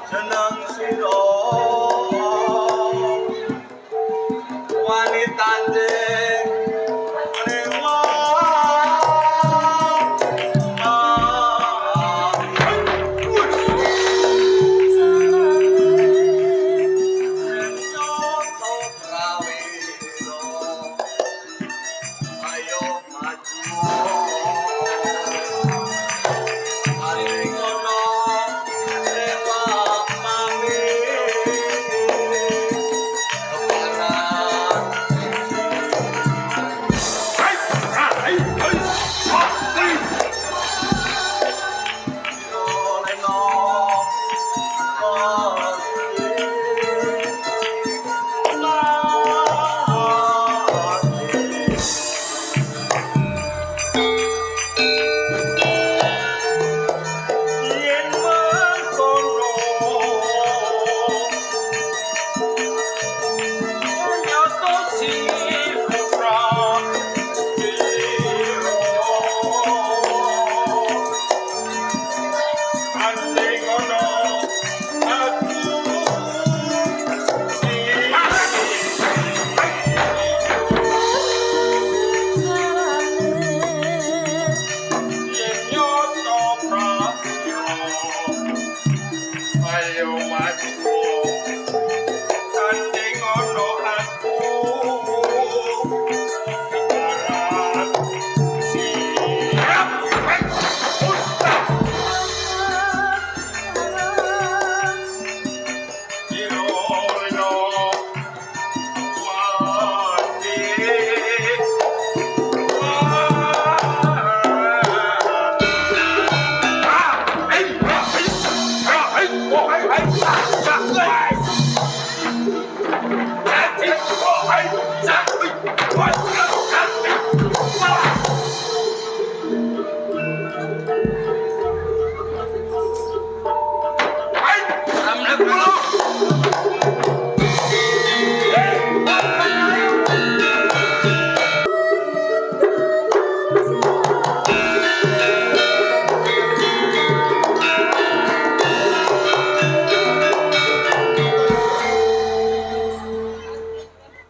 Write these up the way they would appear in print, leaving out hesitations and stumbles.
Jeneng sira wani tanding rewa. Ayo maju. Aringono rewa mami keparat. Leno Yen mengkono nyoto si putra ira anding ono aku. Yen nyoto prapira ayo maju tanding ono aku keparat siap. Iro leno wati.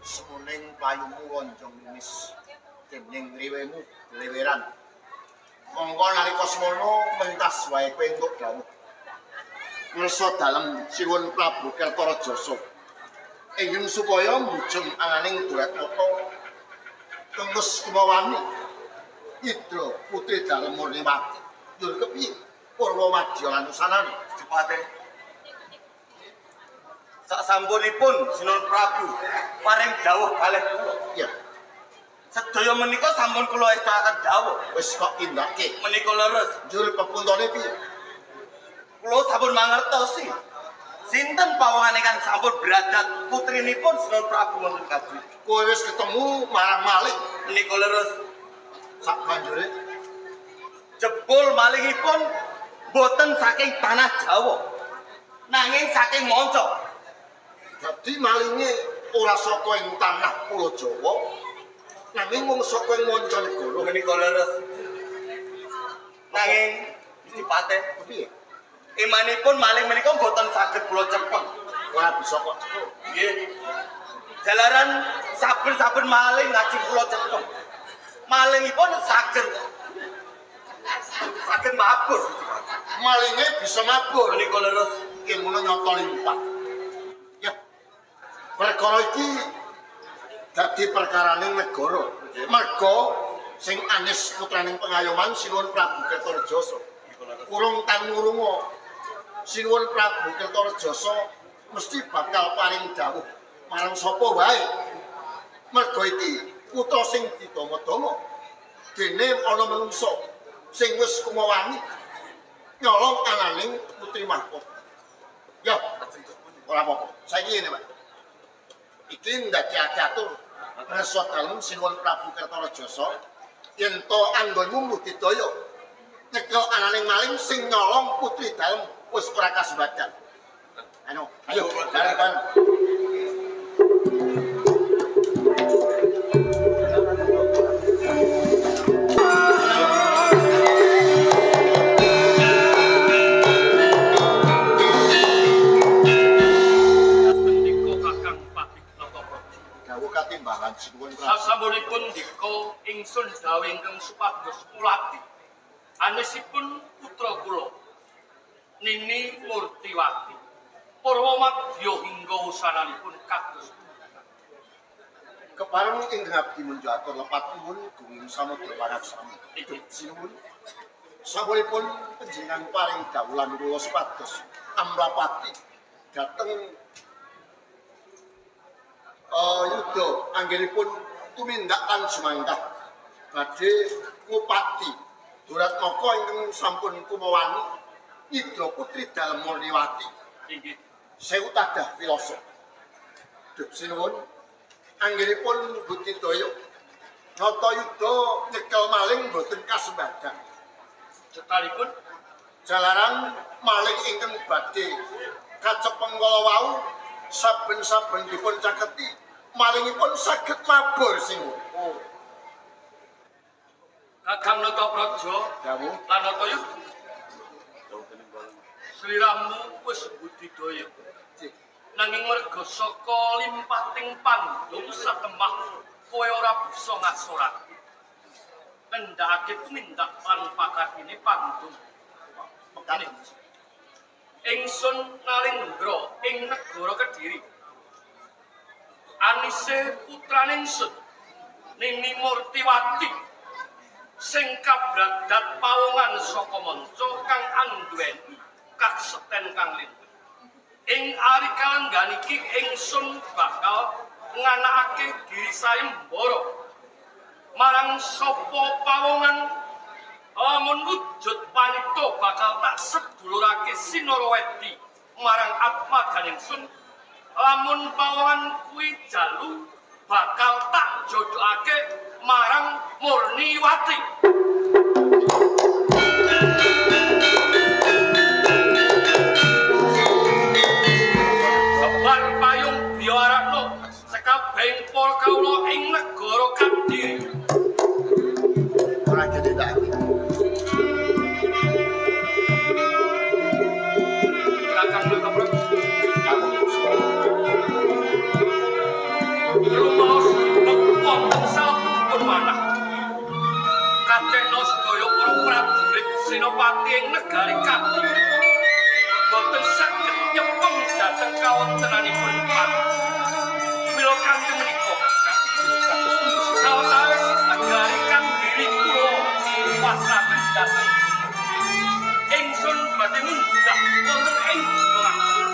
Semuning payumu lonjong limis dening riwemu leweran. Mongko nalika semono mentas wae kowe entuk dawuh. Ngresa dalem Sinuwun Prabu Kertarajasa ingin supaya mbujeng anganing Duratmata tenges kumawani Idra putri dalem Murniwati. Njur kepiye Purwa Madya lan usanane? Cepate. Sak sampunipun Sinuwun Prabu paring dawuh kalih kula. Ya, Sedaya menika sampun kula estakaken dawuh. Wis kok tindake. Menika leres. Njur pepuntone piye? Kula sampun mangertosi. Sinten pawongan ingkang sampun beradat putrinipun Sinuwun Prabu wonten kabeh. Kowe wis ketemu marang maling Menika leres. Sak banjure Jebul malingipun boten saking tanah Jawa. Nanging saking manca. Dadi malinge ora saka ing tanah Pulau Jawa, nanging mung saka ing mancanegara. Menika leres. Nanging Gusti Patih, Piye? Imanipun maling menika boten saged kula cepeng. Ora bisa kok cepeng. Nggih. Jalaran saben-saben maling ngajeng kula cepeng. Malingipun saged saged mabur. Malinge bisa mabur. Menika leres. Iki ngono nyata limpah. Ya. Perkara iki dadi perkaraning negara. Merga sing anis putraning pengayoman Sinuwun Prabu Kertarajasa. Kurung tangurunga Sinuwun Prabu Kertarajasa mesti bakal paring dawuh marang sapa wae. Merga iki putra sing didama-dama. Dene ana menungsa sing wis kumawani nyolong ananing putri mahkota. Ya, ora apa-apa. Saiki ngene, Pak. Iki ndadekake atur resa dalem Sinuwun Prabu Kertarajasa yen to anggonmu mbudidaya nyekel ananing maling sing nyolong putri dalem wis ora kasembadan. Ayo, ayo bareng-bareng. Sinuwun Prabu. Sasampunipun ndika ingsun dawuh ingkang supados pulati. Anesipun putra kula Nini Murtiwati. Purwa madya hingga wusananipun kados kepareng ingkang abdi munjuk atur lepat nuwun gunging samudra panaksami. Sinuwun. Sampuripun panjenengan paring dawuh lan kula supados amrapati dhateng yuda anggenipun tumindak lan sumangkah badhe ngupati Duratmaka ingkang sampun kumawani Indra Putri Dalem Murniwati. Inggih. Sewu tadah wilasa. Duh sinuwun anggenipun budidaya nata yuda nyekel maling boten kasembadan. Cetanipun jalaran maling ingkang badhe kacepeng kala wau saben-saben dipun caketi malingipun saged mabur sinuwun. Oh. Kakang Natapraja dawuh lan Natayuda sliramu wis budidaya nanging merga saka limpating pandum satemah kowe ora bisa ngasorake ngendhakake tumindak lan pakardine pandum mekaten. Ingsun nalindra ing negara Kediri anise putrane ingsun Nini Murtiwati sing kabradat pawongan saka manca kang anduweni kasekten kang lintu. Ing ari kalenggan iki ingsun bakal nganakake diri sayembara marang sapa pawongan lamun wujud wanita bakal tak sedulurake Sinarawedi marang atmajan ingsun, lamun pawongan kuwi jalu bakal tak jodhokake marang Murniwati. Sebar payung biyarakno sekabehing para kawula ing negara Kadiri. Ora gede tak. Kakang Natapraja rumaos wonten salebetipun manah. Kacena sedaya para prajurit senopati ing negari Kadiri boten saged nyepeng dhateng kawontenanipun Pati. Mila kanthi menika sawetawis negari Kadiri kula pasrahaken dhateng ingsun badhe munggah wonten ing Gunung Agung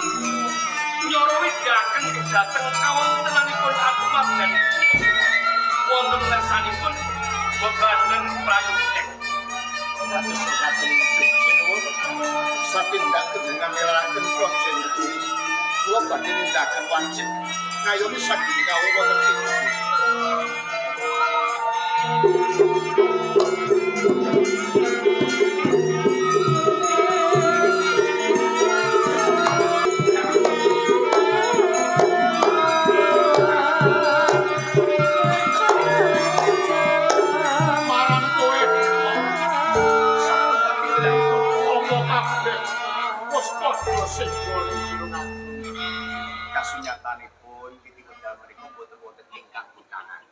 nyorowigaken dhateng kawontenanipun atmajan wonten ngersanipun bebadan prayogya. Kados mekaten sinuwun satindak panjenengan nilaraken praja ing Kediri kula badhe nindakaken wajib ngayomi saking kawula wonten ing Kediri. Marang kowe apa kabeh wis padha sing gunung. Kasunyatanipun titipun dalem menika boten wonten ingkang kutangan.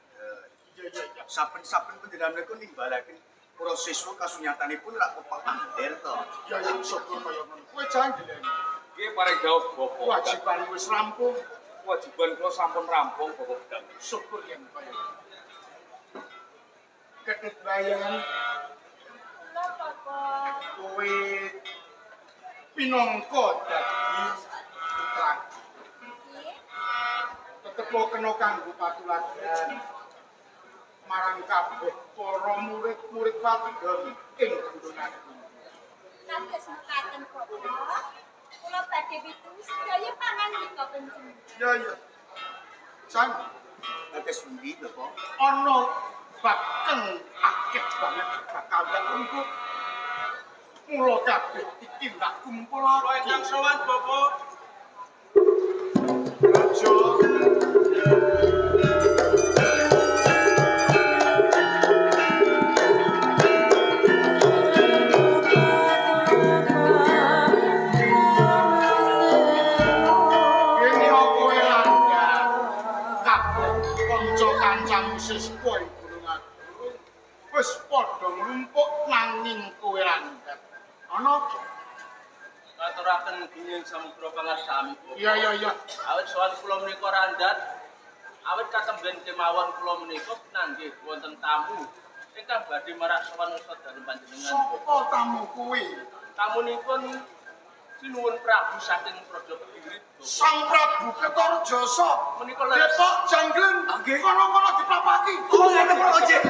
Saben-saben panjenengan menika nimbalaken para siswa kasunyatanipun rak kepak pander to. Ya ya syukur kaya ngono. Kowe jangan gelem. Nggih paring dawuh Bapak. Kewajiban wis rampung, Kewajiban kula sampun rampung Bapak Bedang. syukur yen kaya ngono. Ketut bayangan Kula Bapak. kowe pinangka dadi putra. Nggih. Tetep kena kanggo patuladan marang kabeh para murid-murid wadon ing Gunung Agung. Kados mekaten Bapak. Kula badhe pitu sedaya pangandika panjenengan. Ya ya. Sang Kados pundi Bapak? ana bakeng akeh banget bakal ndak kumpul. Mula kabeh iki ndak kumpulake. Ingkang sowan Bapak. Raja kene kowe landhak kabeh kanca-kancamu nglumpuk nanging kowe randhat. Ana apa? Ngaturaken gunging samudra pangarsami. Iya iya iya. Awit sowan kula menika randhat. Awit katemben kemawon kula menika pinanggih wonten tamu ingkang badhe marak sowan usa dalem panjenengan. Sapa tamu kuwi? Tamunipun Sinuwun Prabu saking Praja Kediri. Sang Prabu Kertarajasa menika leres. Depok Janggleng. Kono-kono diplapaki. Oh, ngene kok nggih.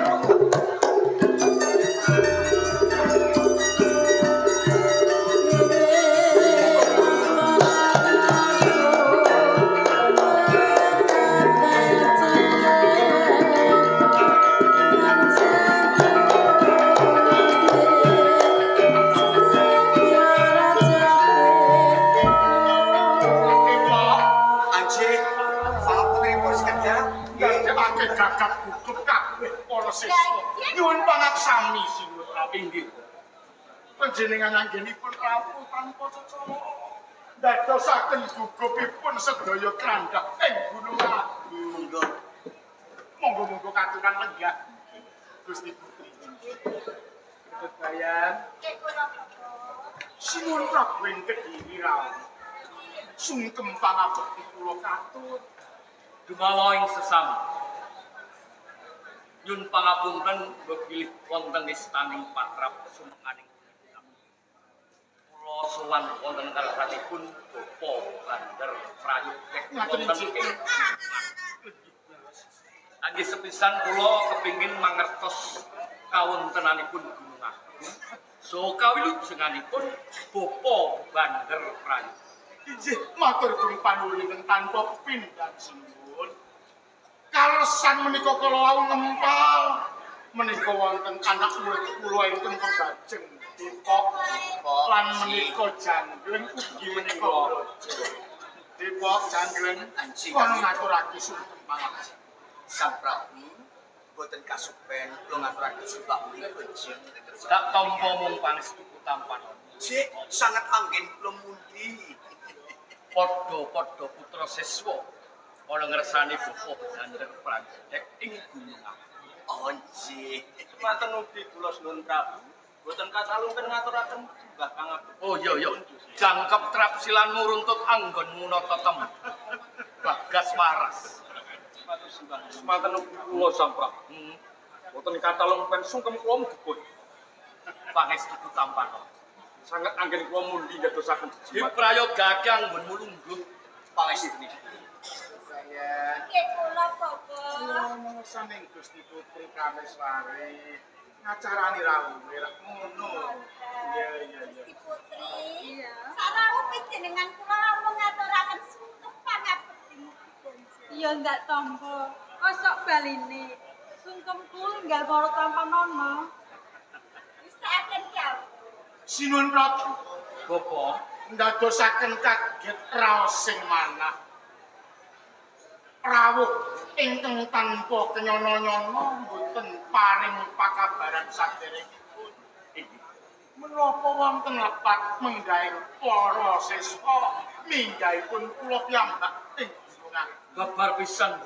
Depok Anjih, pangapuntenipun sekedhap. Nggih. ndadekake gagap gugup kabeh para siswa. Nyuwun pangaksami Sinuwun Prabu. Inggih. Panjenengan anggenipun rawuh tanpa cecala. Ndadosaken gugupipun sedaya krandhah ing Gunung Agung. Monggo. Monggo-monggo katuran lenggah Gusti Putri. Kebayan Nggih kula Bapak. Sinuwun Prabu ing Kediri rawuh. Sungkem pangabekti kula katur. Dumawa ing sesami. Nyun pangapunten bebilih wonten istaning patrap sumenganing Gunung. Kula sowan wonten karsanipun Bapak Bandar Prayudek wonten ing Angge sepisan kula kepingin mangertos kawontenanipun Gunung Agung. So kawilujenganipun Bapak Bandar Prayudek. Inggih, matur gung panuwun ingkang tanpa pepindhan sinuwun. Kaleresan menika kala wau ngempal menika wonten anak murid kula ingkang pembajeng Depok lan menika Janggleng ugi menika Braja. Depok Janggleng Anjing. kono ngaturake sungkem pangabekti. Sang Prabu boten kasupen kula ngaturaken sembah menika jeng. Tak tampa mung pangestu tampan. Jek sangat anggen kula mundi. Padha-padha putra siswa ana ngersani Bapak Bandar Prayudek ing Gunung Agung. Oh, nggih. Semanten ugi kula Sinuwun Prabu. Boten katalungken ngaturaken sembah pangabekti. Oh iya iya, jangkep trapsilanmu runtut anggonmu nata temen. Bagas waras. Matur sembah. Semanten ugi kula Sang Prabu. Boten katalungken sungkem kula mugipun. Pangestu tampan. Sanget anggen kula mundi ndadosaken jejimat. Diprayogake anggonmu lungguh. Pangestunipun. Saya Nggih kula Bapak. Kula Gusti Putri Kameswari ngacarani rawuhe rak ngono. Iya iya iya. Gusti Putri. Iya. Sarawuh panjenengan kula namung ngaturaken sungkem pangabekti mugi bonjo. Iya ndak tampa. Kosok baline. Sungkemku enggal para tampanono. Ngesakaken dawuh. Sinuwun Prabu Bapak ndadosaken kaget raos sing manah. Rawuh ingkang tanpa kenyono-nyono mboten paring pakabaran saderengipun. Menapa wonten lepat menggahing para siswa minggahipun kula piyambak ing Gunung Agung. babar pisan.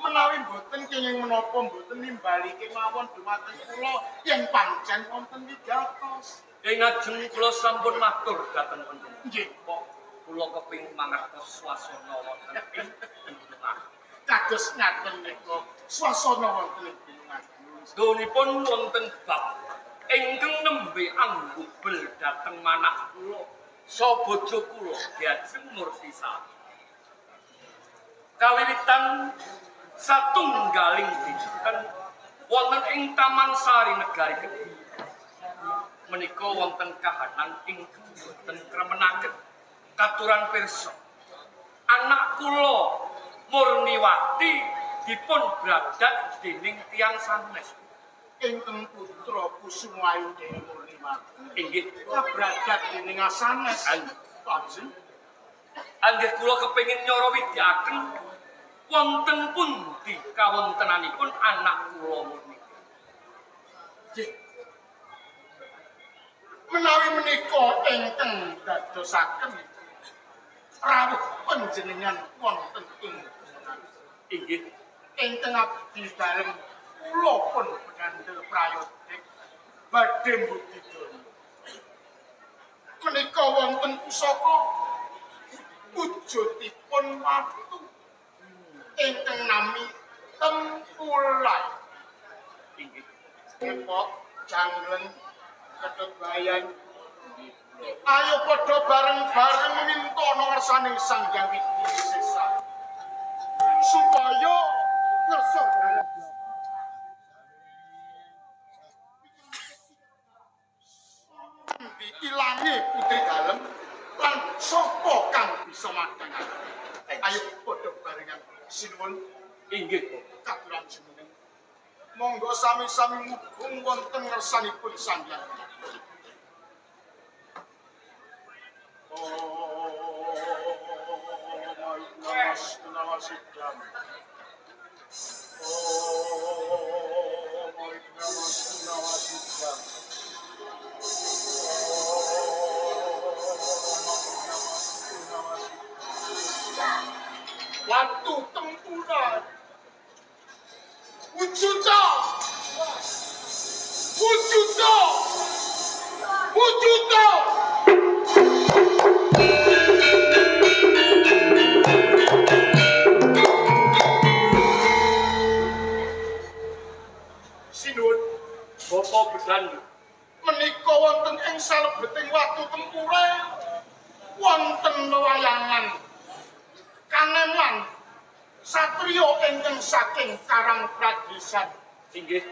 Menawi mboten kenging menapa mboten nimbali kemawon dumateng kula yen pancen wonten wigatos. Ing ajeng kula sampun matur dhateng panjenengan. Nggih, Kok kula kepingin mangertos swasana wonten ing Gunung Agung. kados ngaten nika swasana wonten ing Gunung Agung. Donipun wonten bab ingkang nembe anggubel dhateng manah kula saha bojo kula Diajeng Murtisari. Kawiwitan satunggaling dinten wonten ing Taman Sari Negari Kediri. Menika wonten kahanan ingkang boten kremenaken katuran pirsa. Anak kula Murniwati dipun bradat dening tiyang sanes. Ingkang putra Kusumayu Dewi Murniwati Inggih, kabradat dening asanes. Lajeng anggih kula kepengin nyara widyaken wonten pundi kawontenanipun anak kula Murni. nggih. Menawi menika ingkang dadosaken rawuh panjenengan wonten ing Gunung Agung. Inggih, Ingkang abdi dalem kula pun bedandel prayodik Badhe mbudidaya. Menika wonten pusaka wujudipun watu ingkang nami Tempulai. Inggih. Depok, Janggleng, Ketut Bayan. Ayo padha bareng-bareng mintono ngersaning Sang Hyang Widhi Wisesa. Supaya kersa dalem ilange putri dalem lan sapa kang bisa madhangake. Ayo padha barengan sinuwun. Inggih, katuran jumeneng. Monggo sami-sami mubung wonten ngersanipun Sang Hyang. Watu tempuran wujuda wujuda wujuda. Sinuwun Bapak Bedandu, menika wonten ing salebeting watu tempure wonten wewayangan kaneman satriya ingkang saking Karang Pradesan. Inggih.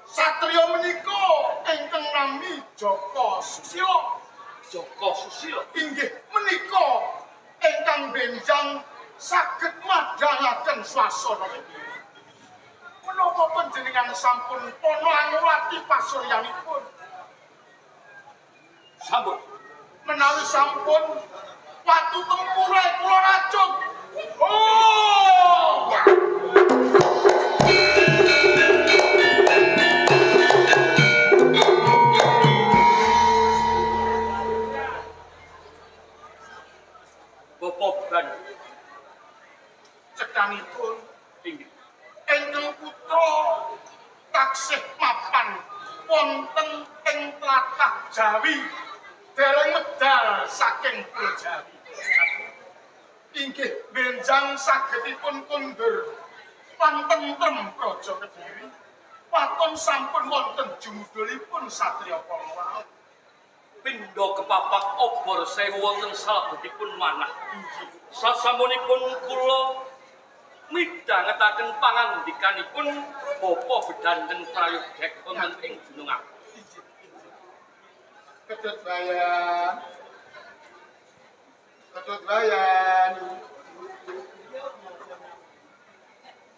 Satriya menika ingkang nami Joko Susilo. Joko Susilo. Inggih menika ingkang benjang saged madhangaken swasana iki. Menapa panjenengan sampun pono angulati pasuryanipun? Sampun. Menawi sampun watu tempure kula racun. Oh! Bapak Bedandu, cethanipun inggih ingkang putra taksih mapan wonten ing tlatah Jawi dereng medal saking Pulo Jawi. Inggih benjang sagedipun kondur lan tentrem praja Kediri. Waton sampun wonten jumudulipun satriya para. Pindha kepapak obor sewu wonten salebetipun manah. Sasampunipun kula midhangetaken pangandikanipun Bapak Bedandeng Prayogek wonten ing Gunung Agung. Ketut bayan. Ketut bayan.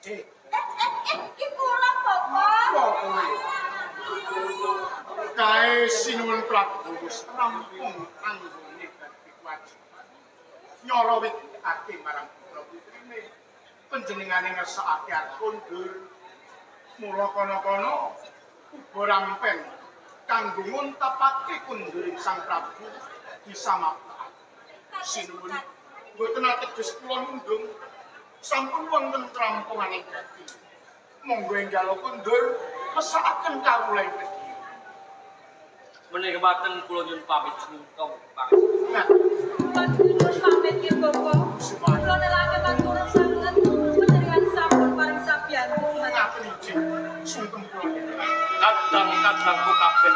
Iki kula Bapak. Apa kowe? Kae Sinuwun Prabu wis rampung anggone dadi kewajiban. Nyara wigati marang putra putrine. Panjenengane ngersakake arep kondur. Mula kono-kono uga rampen kanggo nguntapake kunduring Sang Prabu disamapake. Sinuwun mboten ateges kula nundung, sampun wonten trampungane gati. Monggo enggal kundur mesakaken kawula ing Kediri. Menika mboten kula nyuwun pamit nyuwun pangestu. Nah, Kula nyuwun pamit nggih Bapak. Kula nelaken matur sanget panjenengan sampun paring sabiyantu. Ngaten ijin sungkem kula nderek. Kadang-kadangku kabeh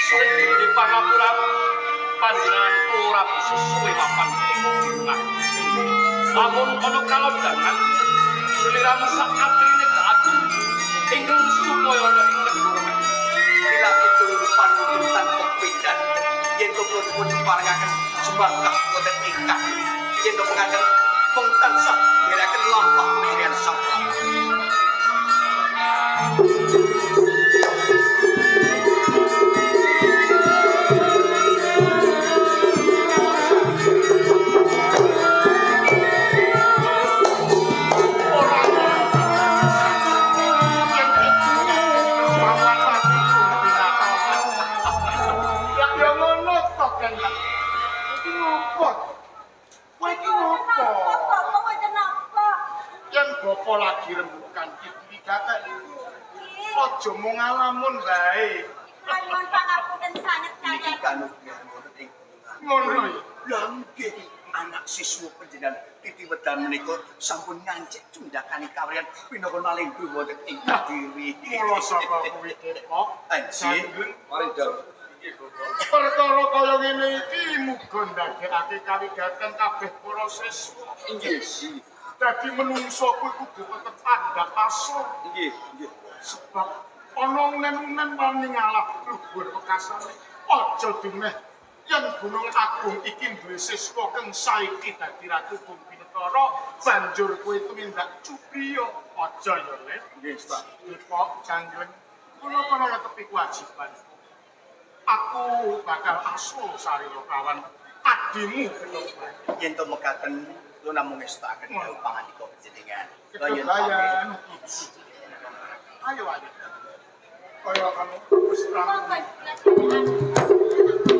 sing gedhe pangapura panjenengan ora sesuai mapan ing Gunung Agung. Lamun ana kalodhangan sliramu sak katrine gak ingkang supaya ana ing negara. Lilake turun panuwun tanpa pindan yen to kula dipun parengaken sembah wonten ing Kadiri yen to pengaten mung tansah nderekaken lampah panjenengan Sang Prabu. Yen bapa lagi rembukan iki kakek. Nggih. Aja mung ngalamun wae. Kula nyuwun pangapunten sanget Niki kaliyan kanugrahan wonten ing Gunung. Ngono ya. Lah nggih, anak siswa panjenengan titi wedal menika sampun ngancik cundhakane kawriyan pinaka nalendra wonten ing Kediri. Mula saka kuwi Depok. Anjing. Jangleng Mari dal. Nggih, Bapak. Perkara kaya ngene iki muga ndadekake kawigaten kabeh para siswa. Inggih. Dadi menungso kuwi kudu tetep andhap asor Nggih, nggih. sebab ana unen-unen wani ngalah luhur wekasane. Aja dumeh yen Gunung Agung iki duwe siswa kang saiki dadi ratu Bumi Negara, banjur kowe tumindak cupriya. Aja ya, Le. Nggih, Pak. Depok Jangleng, kula kono netepi kewajiban. Aku bakal asul sarira kawan adimu Ketoprak. Yen to mekaten kula namung ngestokaken dawuh pangandika panjenengan. Kula yen pamit. Kebayan. Ayo ayo. Kaya kamu wis rampung. monggo kula dherekaken.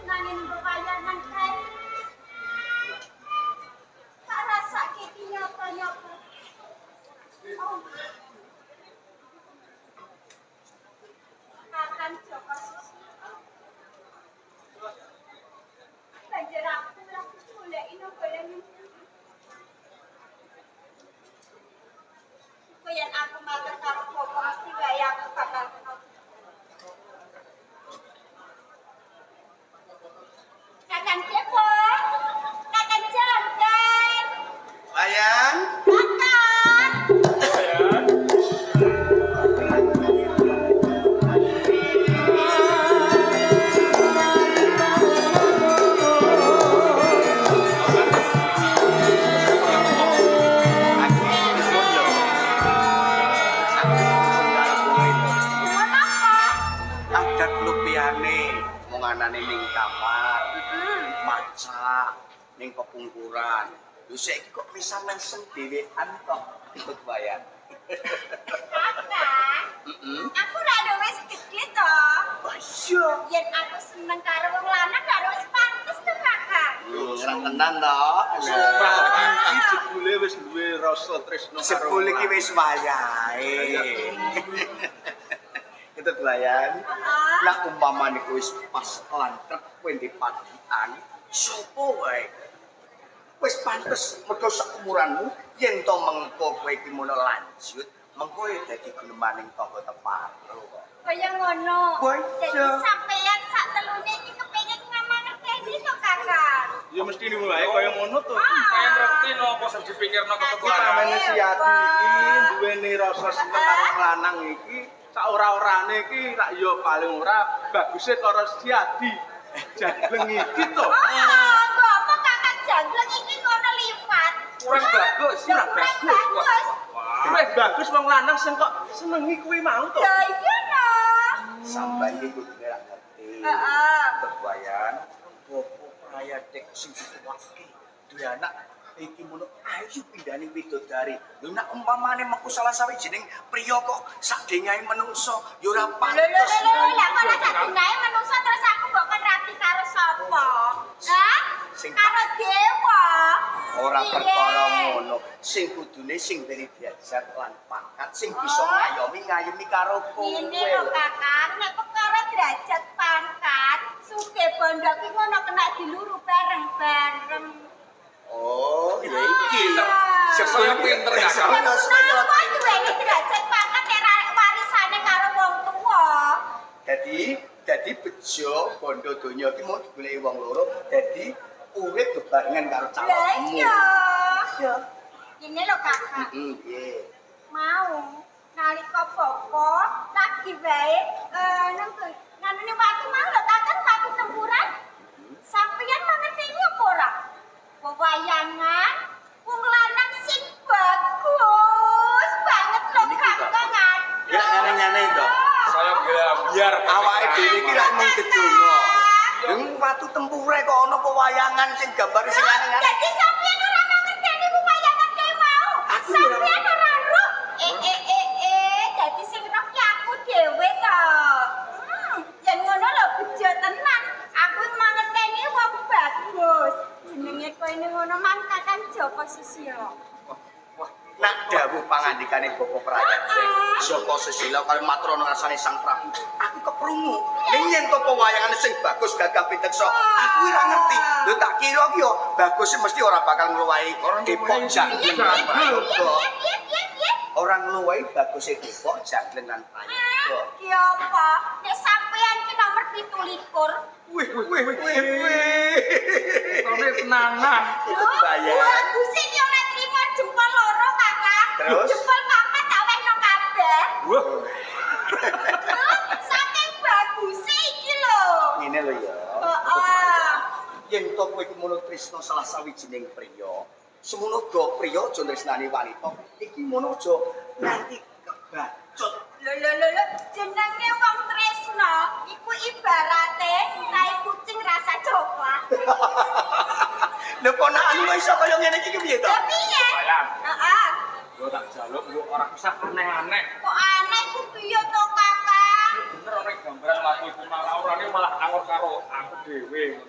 Nanging pewayangan kae tak rasake iki nyata-nyata. Oh. Kakang Joko Susilo. Banjur aku lagi goleki napa yen Kok yen aku matur karo bapak mesti wae aku bakal kena. Kakang Depok, Kakang Jangkar, Wayan, Kakang. Aku nyuwun yo. Aku nyuwun karo kowe lho. Nyuwun apa? Adat lupiyane mung anane ning kamar, macak ning pepungkuran. Lho saiki kok bisa mesem dhewean toh ikut wayan. Kakang, Heeh. aku ra ada wis gedhe to. Wah iya. Yen aku seneng karo wong lanang ra wis pantes to, Kakang. Ora tenan toh. Iki jebule wis duwe rasa tresno karo Jebul iki wis wayahe. Ketut wayan. Heeh. Lah umpamane kowe wis pas lantrek kowe ndek padian, sapa wae wis pantes mergo saumuranmu yen to mengko kowe iki mono lanjut, mengko ya dadi gunemaning tangga teparo. Kaya ngono. Wah, Jadi iya. sampeyan sak telune iki kepengin ngamangerteni to, Kakang. Ya mesti niku wae kaya ngono to. Pengen ngerti napa sing dipikirno ketuaan. Utamane si Adi iki duweni rasa seneng karo wong lanang iki, sak ora-orane iki rak ya paling ora baguse karo si Adi. Jagleng iki to. Oh, apa Kakang Janggleng iki ngono liwat. Kurang bagus, Kurang kurang bagus. bagus. Luwih bagus wong lanang sing kok senengi kuwi mau to. Lah iya no. Sampeyan iki kudune ra ngerti. Heeh. Kebayan Bapak Prayadek sing dituwake duwe anak iki mono ayu pindhane widodari. Lho nek umpamane mengko salah sawijining priya kok sak dengahe menungso ya ora Lho lho pantes. lho lho, lah kok ora sak dengahe menungso terus aku mbok kon rapi karo sapa? Hah? Sing Karo dewa. Ora Piye? perkara ngono. Sing kudune sing duwe derajat lan pangkat sing bisa Oh. ngayomi ngayomi karo kowe. Ngene lho Kakang, nek perkara derajat pangkat, sugih bondo ki ngono kena diluru bareng-bareng. Oh, ya iki. Ah. Saya pinter, Kakang. Kenapa duweni derajat pangkat nek warisane karo wong tuwa? Dadi bejo bondo donya iki mau digoleki wong loro, dadi urip bebarengan karo Lah calonmu. iya. Ngene lho Kakang. Heeh, piye? Mau nalika bapa lagi wae nang nganune watu mau lho Kakang watu tempuran. Sampeyan mangerteni apa ora? Wewayangan wong lanang sing bagus banget lho Ini ki, Kak. Kakang. Aduh. Ya, ngene-ngene to. Saya biar Awake dhewe iki rak mung dedonga. Ning watu tempure kok ana pewayangan sing gambare sing aneh-aneh. Dadi sampeyan ora mangerteni pewayangan kae mau. Sampeyan ora roh. Dadi sing roh ki aku dhewe to. Yen ngono lho bejo tenan. Aku mangerteni wong bagus. Jenenge kowe ngono mang Kakang Joko Susilo. Nak dawuh pangandikane Bapak Prayat Joko Susilo karo matur ana ngarsane Sang Prabu. Aku keprungu. Ning yen to pewayangane sing bagus gagah piteksa, aku ora ngerti. Lho tak kira ki yo bagus mesti ora bakal ngluwahi Depok Janggleng lan Prayoga. Ora ngluwahi baguse Depok Janggleng lan Prayoga. Ki apa? Nek sampean ki nomor 27. Wih wih wih wih. Tone tenanan. Bagus iki ora trimo jempol loro, Kakang. Terus? Jempol papat tak wehno kabeh. Wah. Saking baguse iki lho. Ngene lho ya. Heeh. Yen to kowe iku mono tresna salah sawijining priya, semono uga priya aja tresnani wanita, iki mono aja nganti kebacut. Lho lho lho, jenenge wong tresna iku ibarate tai kucing rasa coklat. Lho ponakanmu iso kaya ngene iki piye to? Lha piye? Heeh. Yo tak jaluk yo ora usah aneh-aneh. Kok aneh ku piye to, Kakang? Bener ana gambaran watu iku malah orane malah angor karo aku dhewe.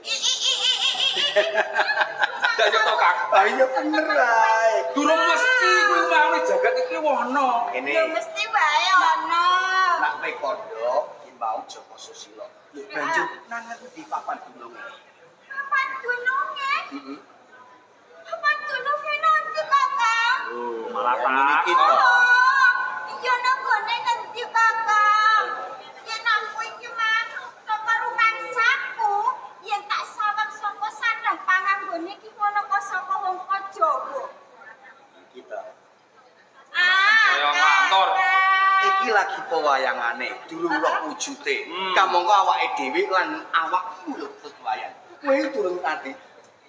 Ndak yo to, Kang. Ah iya bener ae. Durung mesti kuwi mau jagat iki wono. Yo mesti wae ana. Nak kowe kandha ki mau Joko Susilo. Lho banjur nang ngendi papan gununge? Papan gununge? Heeh. Papan gununge nanti, Kakang? Lho, malah iki to. Iya nang gone ngendi, Kakang? Yen aku iki manuk saka rumangsaku, yen tak sawang saka sandang panganggone iki ngono kok saka wong Jawa. Iki to. Ah, kaya ngantor. Iki lagi pewayangane, durung roh wujute. Kamangka awake dhewe lan awakmu lho pewayan. Kowe durung nate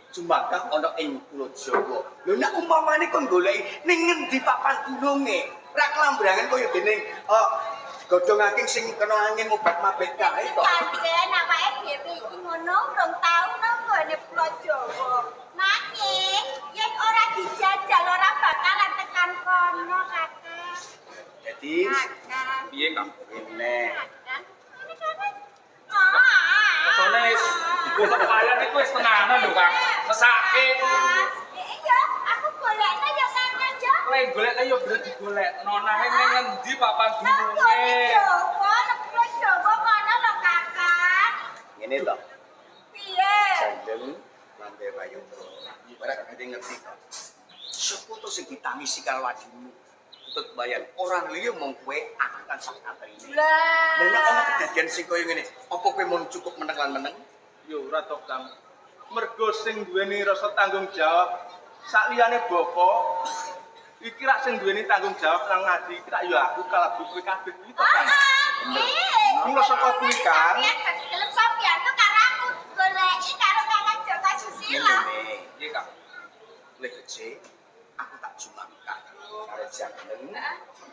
jumangkah ana ing Pulau Jawa. Lho nek umpamane kon goleki ning ngendi papan gununge, ra klambrangan kaya dening godhong aking sing kena angin mobat-mabit kae to. Pancen awake dhewe iki ngono rong tau nang gone Pulau Jawa. Nanging yen ora dijajal ora bakalan tekan kono, Kakang. Jadi piye, Kang? Ngene. Ini kan. Ketone wis wayan iku wis tenanan lho, Kang. Mesake. Iya, aku golekno ya Kakang ya. Kowe golekno ya bener digolekno nanging ning ngendi papan gununge? Jawa, nang Pulau Jawa kono lho, Kakang. Ngene to. Piye? Jandeng lambe Prayoga. Ora kabeh ngerti kok. Sopo to sing ditangisi karo adimu? Tutut bayan orang liya mung kowe aku kan sak katrine. Lah. Lah nek ana kedadian sing kaya ngene, apa kowe mun cukup meneng lan meneng? Ya ora to, Kang. Mergo sing duweni rasa tanggung jawab sakliyane bapa iki rak sing duweni tanggung jawab nang adi iki rak ya aku kalebu kowe kabeh kuwi to, Kang. Heeh. Mula saka kuwi, Kang. Gelem sampeyan tuh karo aku goleki karo Kakang Joko Susilo. Piye, Kang? Lek gece aku tak jumangkah karo Janggleng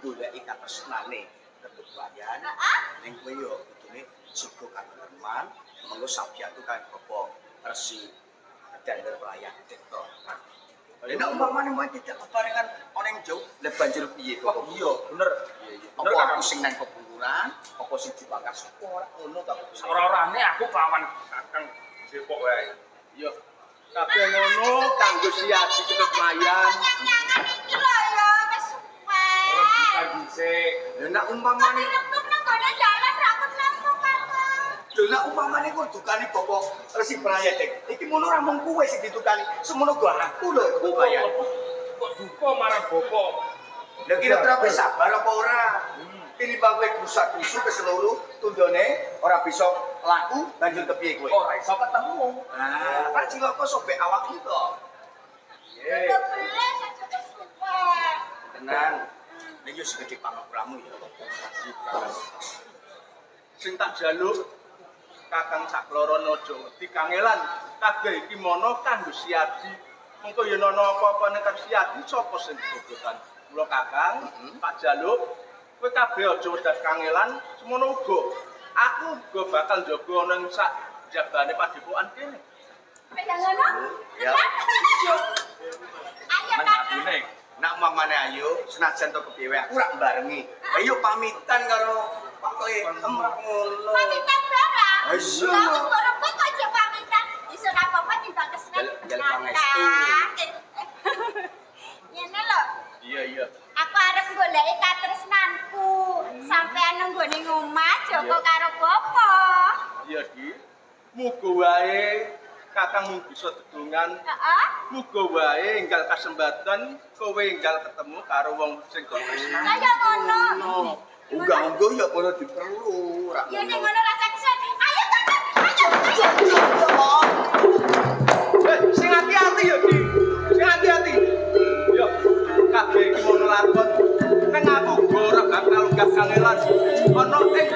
goleki katresnane Ketut Wayan. Ning kowe yo kudune jaga kateman, mengko sabiyatu kan Bapak Resi Dander Prayan to. Lha nek umpamane mau tidak keparengan ana ing jauh, lha banjur piye to? Wah, iya, bener. Apa aku sing nang kepungkuran, apa sing dibakar saka ora ngono ta. Ora-orane aku kelawan Kakang Depok wae. Yo. Kabeh ngono kanggo siadi Ketut Wayan. Nyangan iki lho ya kesuwen. Rembukan dhisik. Lha nek umpamane Nang gone dalan ra ketemu, Kakang. Lho nek umpamane kok dukani Bapak Resi Prayat, Dek. Iki mono ora mung kowe sing ditukani, semono go aku lho Ketut Wayan. Kok duka marang bapak. Lha kira-kira kowe sabar apa ora? Tinimbang kowe grusak-grusu ke seluruh tundone ora bisa laku banjur kepiye kowe? Ora iso ketemu. Ah, ra cilaka sobek awakmu to. Piye? Beles aja kesuwen. Tenang. Nek yo segede pangapuramu ya. Sing tak jaluk Kakang saklorone aja wedi kangelan. Kabeh iki mono kanggo siadi. Mengko yen ana apa-apane karo siadi sapa sing goblokan? Mula Kakang, tak jaluk kowe kabeh aja wedas kangelan, semono uga. Aku uga bakal njaga ana ing sak jabane padepokan kene. Ya ngono? Ya. Ayo Kakang. Nak mamane ayo senajan to kepiye wae aku rak barengi. Ayo pamitan karo Pak Letem rak ngono. Pamitan barang. Ayo. Lah wis mbok rebut kok aja pamitan. Iso ora apa-apa timbang kesenen. Jaluk pangestu. Ngene lho. Iya, iya. Aku arep goleki katresnanku. Sampean nunggone ngomah Joko karo Bapak. Iya, Di. Muga wae Kakang mung bisa dedongan. Heeh. Muga wae enggal kasembatan kowe enggal ketemu karo wong sing kok tresnani. Kaya ngono. Unggah-ungguh ya kono diperlu rak. Ya nek ngono rasa kesuwen. Ayo Kakang, ayo, ayo. Eh, sing hati-hati ya, Di. Sing hati-hati. Yo, kabeh iki ngono lakon. Neng aku ora bakal lunggah kangelan. Ana ing